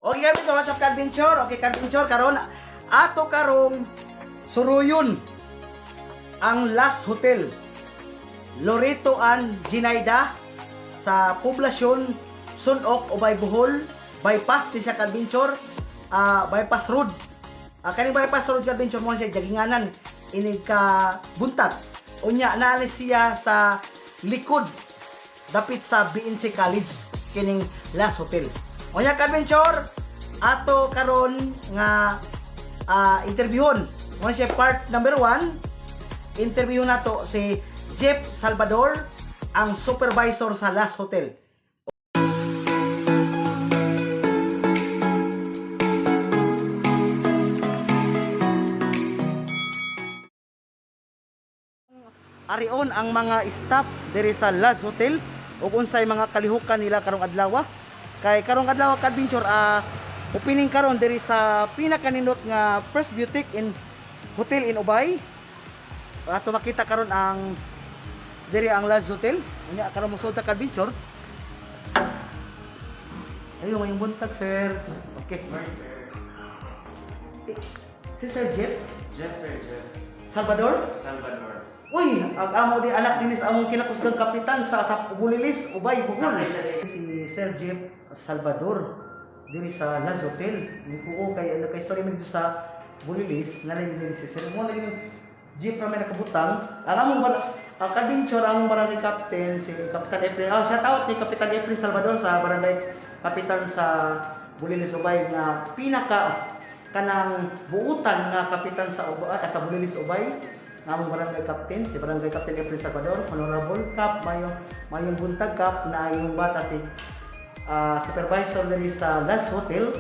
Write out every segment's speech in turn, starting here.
Okay kami to, what's up, ka-adventure? Okay, ka-adventure, karon ato karong suruyon ang Last Hotel Loreto and Ginaida sa poblasyon Sunok, Ubay, Bohol. Bypass ni siya, ka-adventure, bypass road. Kaning bypass road, ka-adventure, mo siya jaginganan inig ka buntag. Unya naalis siya sa likod dapit sa BNC College kining Last Hotel. Unya, ka-adventure, ato karon nga interviewon mo siya, part number 1. Interview nato si Jeff Salvador, ang supervisor sa Last Hotel. Arion ang mga staff diri sa Last Hotel ug unsay mga kalihukan nila karong adlaw. Kay karong adlaw, ka-adventure, opening karon diri sa pinakanindot nga First Boutique in Hotel in Ubay. Ato makita karon ang diri ang Last Hotel. Unya karon mosulod ta, ka-adventure. Ayo, mayong buntag, sir. Okay. Morning, sir. Eh, si Sir Jeff Jeff, sir, Jeff. Salvador. Salvador. Uy, ang amo di anak dinis among kinakusgang kapitan sa Bulilis, Ubay, Bohol. Si Sir Jeff Salvador diri sa Laz Hotel. Ni ko kay ano kay story man dito sa Bulilis, nalay diri si Sir. Mo lagi ng jeep ra may nakabutang. Ang among ang kadventure, ang barangay captain si Kapitan Efren. Oh, shout out ni Kapitan Efren Salvador sa barangay kapitan sa Bulilis Ubay nga pinaka kanang buutan nga kapitan sa Ubay, sa Bulilis Ubay, nga among barangay captain si Barangay Captain Efren Salvador. Honorable Cap, mayong mayong buntag, Cap, na yung bata si supervisor diri sa Last Hotel,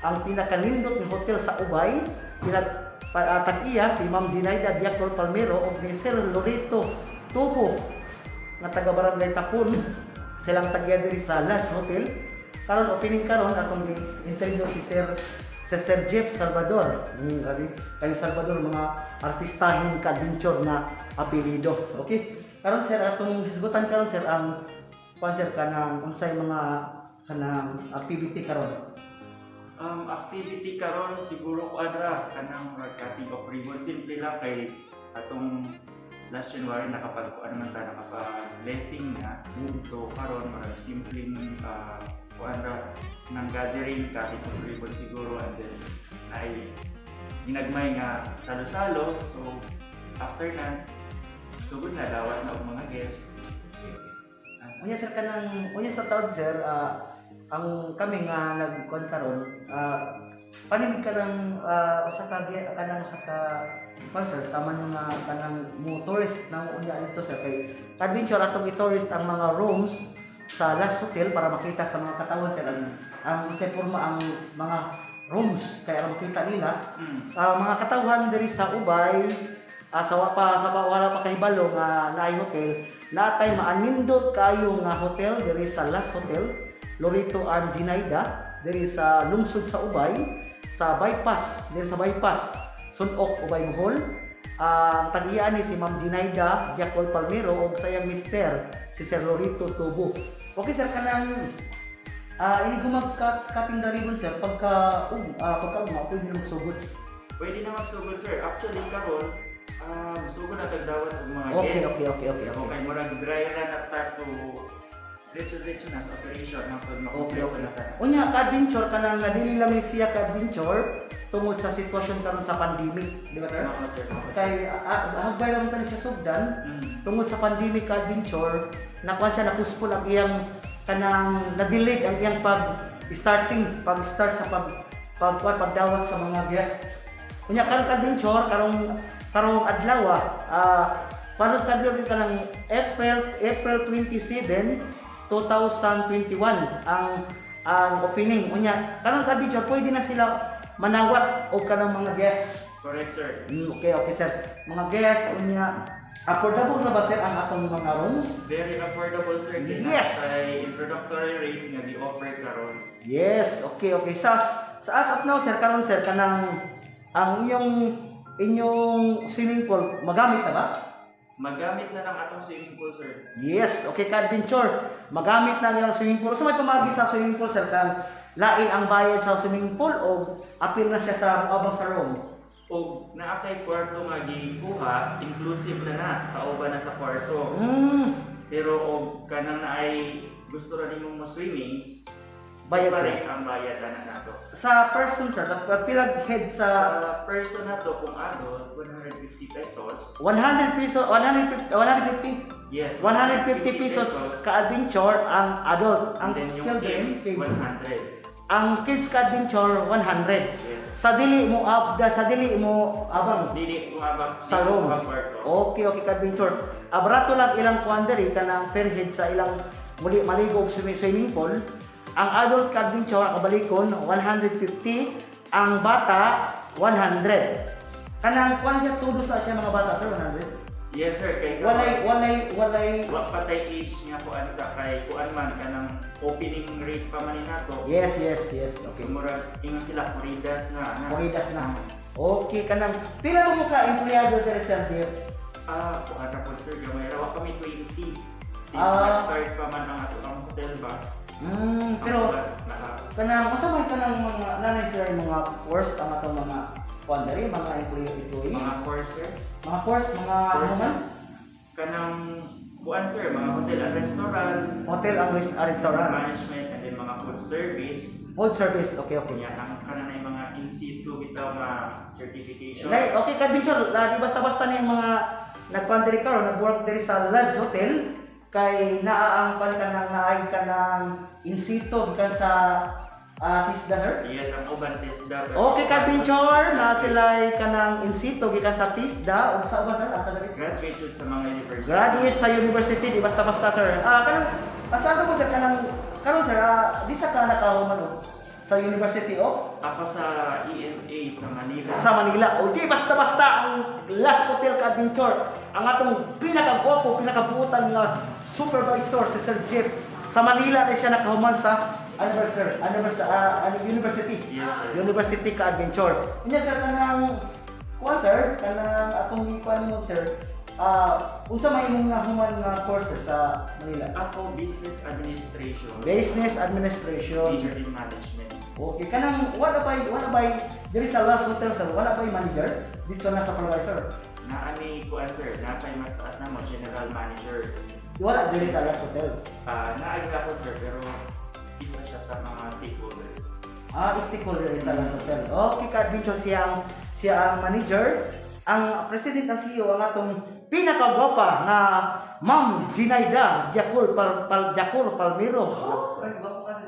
ang pinakanindot nga hotel sa Ubay, pinag tag-iya si Ma'am Dinaida Diacol Palmero ug ni Sir Loreto Tubo nga taga Barangay Tapon. Silang tag-iya diri sa Last Hotel. Karon opening karon, atong interview si Sir Jeff Salvador. Grabe. Kay Salvador, mga artistahin, ka-adventure, na apelyido. Okay. Karon, sir, atong hisgutan karon, sir, ang kuan, sir, kanang unsay mga kanang activity karon? Activity karon siguro ko adra kanang cutting of ribbon, simple lang kay atong last January nakapag ano man ta, nakapag blessing na. So karon murag simpleng kuan ra ng gathering, cutting of ribbon siguro, and then ay ginagmay nga salo-salo. So after na, sugod na dawat na og mga guest. Unya, sir, kanang unya sa taon, sir, ang kami nga nagkuan karon, panimig ka ng usa ka kanang usa ka kuan, sir, sa man nga kanang mo tourist na unya dito, sir, kay adventure, atong i-tourist ang mga rooms sa Last Hotel para makita sa mga katawan, sir, ang sa porma ang mga rooms kay aron makita nila. Mga katawhan diri sa Ubay, sa wa pa sa pa, wala pa kahibalo nga naay hotel, natay maanindot kayo nga hotel diri sa Last Hotel Loreto and Ginaida diri sa lungsod sa Ubay, sa bypass, diri sa bypass Sunok, Ubay, Bohol. Ang tag-iya ni si Ma'am Ginaida Jacol Palmero ug sa iyang mister si Sir Loreto Tubo. Okay, sir, kanang ini gumag-cutting the ribbon, sir, pagka ugma pwede na magsugod? Pwede na magsugod, sir. Actually karon, sugod na tagdawat og mga guests. Okay. Okay, murag dry run na ta to diretso-diretso na sa operation hangtod makompleto na ta. Unya, ka-adventure, kanang nga dili lang ni siya, ka-adventure, tungod sa sitwasyon karon sa pandemic, di ba, sir? Oo, sir. Kay hagbay lang tayo sa sugdan tungod sa pandemic, ka-adventure, nakuha siya, napuspon ang iyang kanang na-delay ang iyang pag starting, pag start sa pag pag kuwan, pagdawat sa mga guest. Unya karon, ka-adventure, karong karong adlaw, karon ka kanang April April 27, 2021 ang opening. Unya karon, ka-adventure, pwede na sila manawat og kanang mga guest. Correct, sir. Okay, sir. Mga guest, unya affordable na ba, sir, ang atong mga rooms? Very affordable, sir. Kay kay introductory rate nga gi-offer karon. Yes, okay. Sa as of now, sir, karon, sir, kanang ang inyong inyong swimming pool magamit na ba? Magamit na ng atong swimming pool, sir. Yes, okay, ka-adventure. Magamit na ang ilang swimming pool. So may pamagi sa swimming pool, sir, kang Lain ang bayad sa swimming pool o apil na siya sa abang sa room? Og naa kay kwarto nga gikuha, inclusive na na, kauban na sa kwarto. Pero og kanang naay gusto ra nimong mo swimming, Bayad separate ang bayad ana nato. Sa person, sir, pilag head sa Sa person nato kung adult, 150 pesos. 100 peso, 150, 150. Yes, 150 pesos ka-adventure ang adult. Ang And then yung children, kids, kids. 100. Ang kids ka-adventure 100. Yes. Sa dili mo abang Dili mo abang sa room. Kwarto. Okay, ka-adventure. Barato lang ilang kuan diri, kanang per head sa ilang muli maligo og swimming pool. Ang adult ka-adventure, kabalikon, 150, ang bata 100. Kanang kuan siya, tudos na siya mga bata, sir, 100. Yes sir, kay Walay walay walay wa patay age nga kuan sa kay kuan man kanang opening rate pa man ni nato. Yes. Okay. So murag ingon sila kuridas na na. Kuridas na. Okay, kanang pila ba mo ka empleyado diri, sir Jeff? Ah, kuan ra po sir, gamay ra wa kami 20. Since nag-start pa man ang ato ang hotel ba. Ang Pero naka kanang usa man kanang mga nanay sila yung mga course ang atong mga kuan diri, mga employee? Mga course, sir. Mga course, mga ano man? Kanang kuan sir, mga hotel and restaurant, Hotel and restaurant, management and then mga food service. Food service. Okay. Kunya ang kanan ay mga in situ bitaw nga certification. Like, okay, ka-adventure, di basta-basta na yung mga nagkuan diri karon, nag-work diri sa Laz Hotel kay naa ang kuan kanang naay kanang in situ gikan sa TISDA, sir. Yes, ang uban TESDA. Okay, ka-adventure, na sila kanang in situ gikan sa TISDA ug sa uban, sir, asa diri? Graduate jud sa mga university. Graduate sa university, di basta-basta, sir. Kanang asa ko, sir, kanang karon, sir, di sa ka nakahuman og sa University of Ako sa EMA sa Manila. Sa Manila. O di basta-basta ang Last Hotel ka-adventure. Ang atong pinakagwapo, pinakabuutan nga supervisor si Sir Jeff. Sa Manila na siya nakahuman sa anniversary, anniversary, ano, university. Yes, sir. University ka-adventure. Unya sir, kanang kuan sir, kanang atong gikuan mo, sir. Unsa may imong nahuman nga course, sir, sa Manila? Ako business administration. Business administration. Major in management. Okay, kanang wala bay diri sa Last Hotel, sir, wala bay manager dito na supervisor? Naa ni kuan sir, naa pay mas taas na mo, general manager. Wala diri sa Last Hotel? Ah, naa gyud ako sir, pero isa siya sa mga stakeholder. Ah, stakeholder sa Last Hotel. Okay, ka-adventure, siya ang manager, ang president and CEO ang atong pinakagwapa nga Ma'am Ginaida Jakul Palmiro.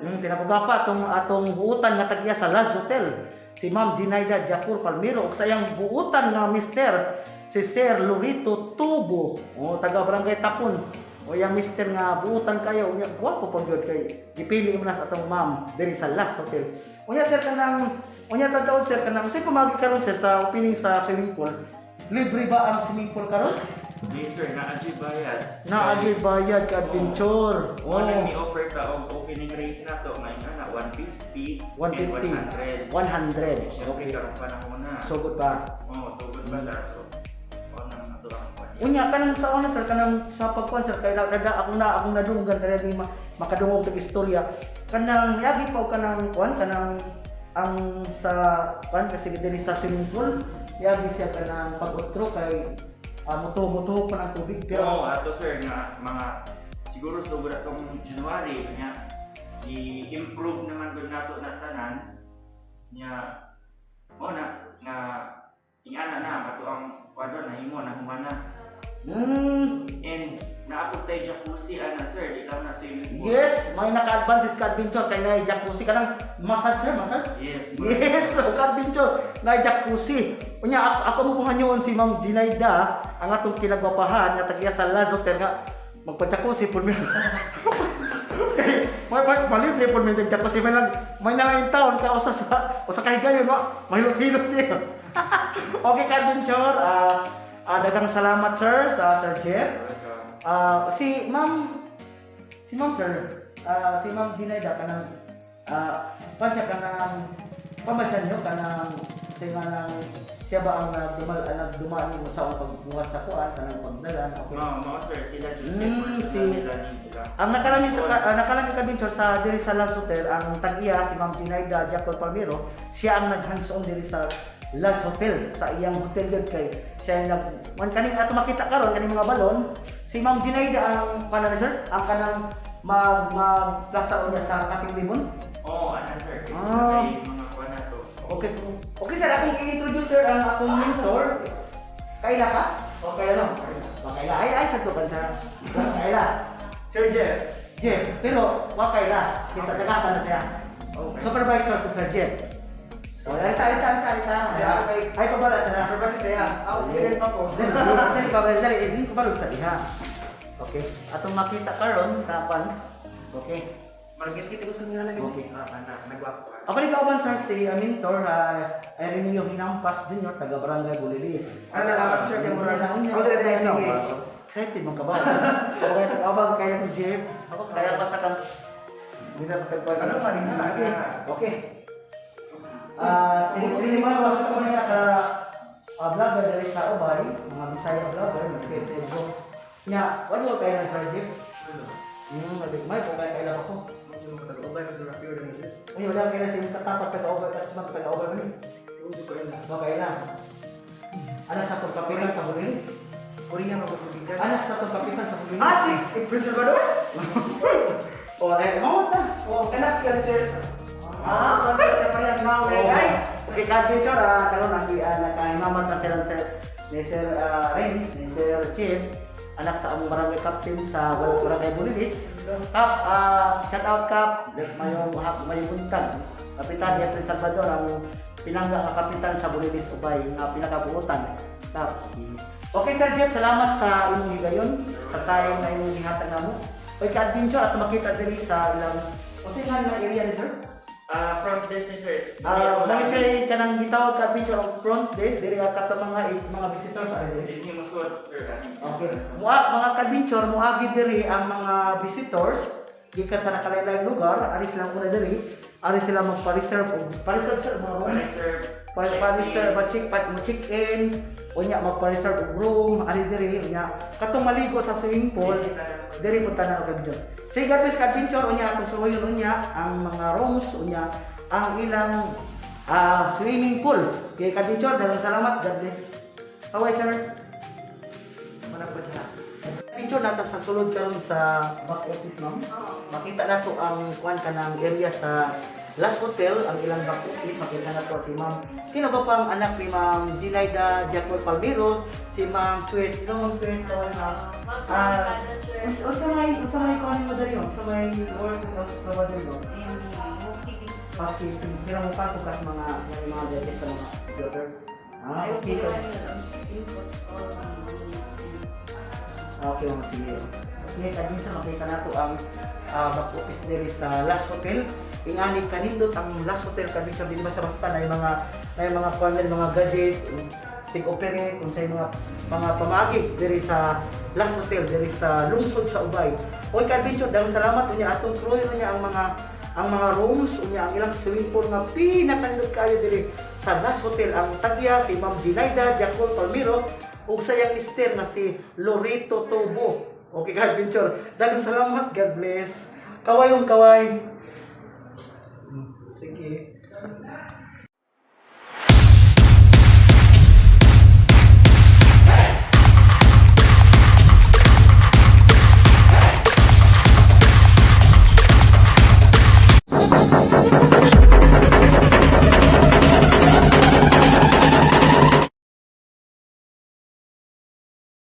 Pinakagwapa atong atong buutan nga tag-iya sa Laz Hotel. Si Ma'am Ginaida Jakul Palmiro ug sa iyang buutan nga mister si Sir Lorito Tubo. O taga Barangay Tapon. O yang mister nga buutan kayo, unya gwapo pa gyud kay gipili mo na sa atong ma'am diri sa Last Hotel. Unya sir, kanang unya tan-awon sir, kanang say pamagi karon, sir, sa opening sa swimming pool. Libre ba ang swimming pool karon? Yes sir, naa gyud bayad. Naa gyud bayad ka, adventure. Oh. Wala ni offer ka og opening rate na to ngayon na 150 150. and 100. 100. Siyempre karon panahon na. Sugod pa. Oh, sugod ba na? So, oh, nang ato ang kuan. Unya kanang sa una sir, kanang sa pagkuan sir, kay kada ako na akong nadunggan kaya di makadungog og istorya kanang yagi pa og kanang kuan kanang ang sa kuan kasi diri sa swimming pool yagi siya kanang pag-utro kay mutuho mutuho pa ng tubig Pero pero ato sir nga mga siguro sobra tong January nya i-improve naman gud nato na tanan nya mo na nga ingana na ato ang kwadro na himo na humana and naapod tay jacuzzi ana sir, di lang na swimming pool. Yes, may naka-advantage ka, adventure, kay na jacuzzi kanang massage, sir, massage. Yes. Yes, so ka-adventure na jacuzzi. Unya ako, ako mo kuhanyon si Ma'am Ginaida ang atong kinagwapahan nga tag-iya sa Laz Hotel nga magpa-jacuzzi pud mi. Kay may may malibre pud mi jacuzzi, may na lang in town ka usa sa usa ka higayon wa mahilot-hilot niya. Okay ka-adventure, daghang salamat sir sa Sir Jeff. Welcome. Si Ma'am sir, si Ma'am Ginaida kanang pa siya kanang pabasya niyo kanang sa kanang Siya ba ang nagdumal nagdumaan mo sa pagbuhat sa kuan kanang pagdala? Okay. Mao mao sir, sila jud personal nila ni sila. Ang nakalami sa nakalami ka adventure sa diri sa Las Hotel, ang tag-iya si Ma'am Ginaida Jackal Palmero, siya ang nag-hands-on diri sa Las Hotel, sa iyang hotel yun kay siya yung nag man kaning ato makita karon kaning mga balon, si Ma'am Ginaida ang kanan, sir, ang kanang mag mag plaster niya sa cutting ribbon. Oo, ana sir, kay sila kay mga kuan na to. Okay. Okay sir, akong i-introduce sir ang akong mentor. Kaila ka? Okay ano? Kaila. Ay ay sa tukan sir. Kaila. Sir Jeff. Jeff, pero wa kaila. Kita tagasa na siya. Okay. Supervisor si Sir Jeff. Wala sa ita ita ita. Okay. Ay pabala sa na. Supervisor siya. Ako, president pa ko. Dali, dali pabala dali, dili ko balog sa diha. Okay. Atong makita karon sa pan. Okay. Margit kita ko sa nga lang. Okay. Ah, ana, nagwapo ka. Ako ni kauban sir si mentor Ireneo Hinampas Jr. taga Barangay Bulilis. Ah, nalaman sir kay murag. Ako dili na sige. Excited man ka ba? Okay, abang kaya ni Jeff. Kaya basta kang dito sa tagpag. Ano man, ina? Okay. Okay. Ah, si Rini man was ko niya ka vlogger diri sa Ubay, mga Bisaya vlogger, nagkete ko. Nya, wala ko kaya ng Sir Jeff. Yung may ko kaya kailan ako. Medyo matag-ubay ko sa pure na sir. Ay, wala kaya sa katapat taga Ubay tapos man taga Ubay man. Uso ko ina. Wa kaya na. Anak sa tong kapitan sa Bulilis. Korea magtubigan. Anak sa tong kapitan sa Bulilis. Ah, si Prince Salvador? O, eh, mawat na. Oh, anak ka sir. Ah, kapit na pa yan mga guys. Okay, ka-adventure, karon ang nakaimamat na sila sir, ni Sir Renz, ni Sir Chief, anak sa among barangay captain sa Barangay Bulilis. Kap, shout out Kap, mayong mayong buntag. Kapitan Efren Salvador ang pinangga nga kapitan sa Bulilis Ubay nga pinakabuotan. Kap. Okay Sir Jeff, salamat sa imong higayon, sa time na imong gihatag namo. Okay, ka-adventure at makita diri sa ilang unsay nga area ni sir? Ah, front desk ni sir. Ah, uh, siya kanang gitawag ka picture of front desk diri ka kato mga visitors ay diri. Dili mo suot sir ani. Okay. Mua mga ka-adventure moagi diri ang mga visitors gikan sa nakalaylayng lugar, ari sila una diri, ari sila magpa-reserve og pa-reserve sir mga room. Pa-reserve. Pa-reserve, pa check pa mo check in, unya magpa-reserve og room, ari diri unya katong maligo sa swimming pool, diri po tanan og adventure. Sige, God bless ka-adventure, unya atong suwayon unya ang mga rooms, unya ang ilang swimming pool. Okay, ka-adventure, daghang salamat, God bless. Bye sir. Manapod ha. Adventure nato sa sulod karon sa back office, ma'am. Makita nato ang kuan kanang area sa Last Hotel, ang ilang back office, makita nato si ma'am. Sino ba pang anak ni Ma'am Ginaida Jackal Palmiro? Si Ma'am Sweet. Hello, Ma'am Sweet. Kaway, ma'am. Ah, unsa may kuan mo diri? Unsa may work mo diri? No? Housekeeping. Housekeeping. Pero mo pa kas mga gadget sa mga computer. Ah, okay. Input all the needs. Ah, okay, ma'am. Sige. Okay, kadin sa makita nato ang back office diri sa Last Hotel. Ingani kanindot ang Last Hotel kadin sa dili basta-basta na yung mga kuan diri, mga gadget, sig operate kung sa mga pamagi diri sa Last Hotel diri sa lungsod sa Ubay. Oy ka-adventure, daghang salamat unya atong suroy unya ang mga rooms unya ang ilang swimming pool nga pinakanindot kayo diri sa Last Hotel. Ang tagya si Ma'am Dinaida Jacol Palmiro ug sa iyang mister na si Loreto Tobo. Okay ka adventure. Daghang salamat. God bless. Kaway yung kaway. Sige.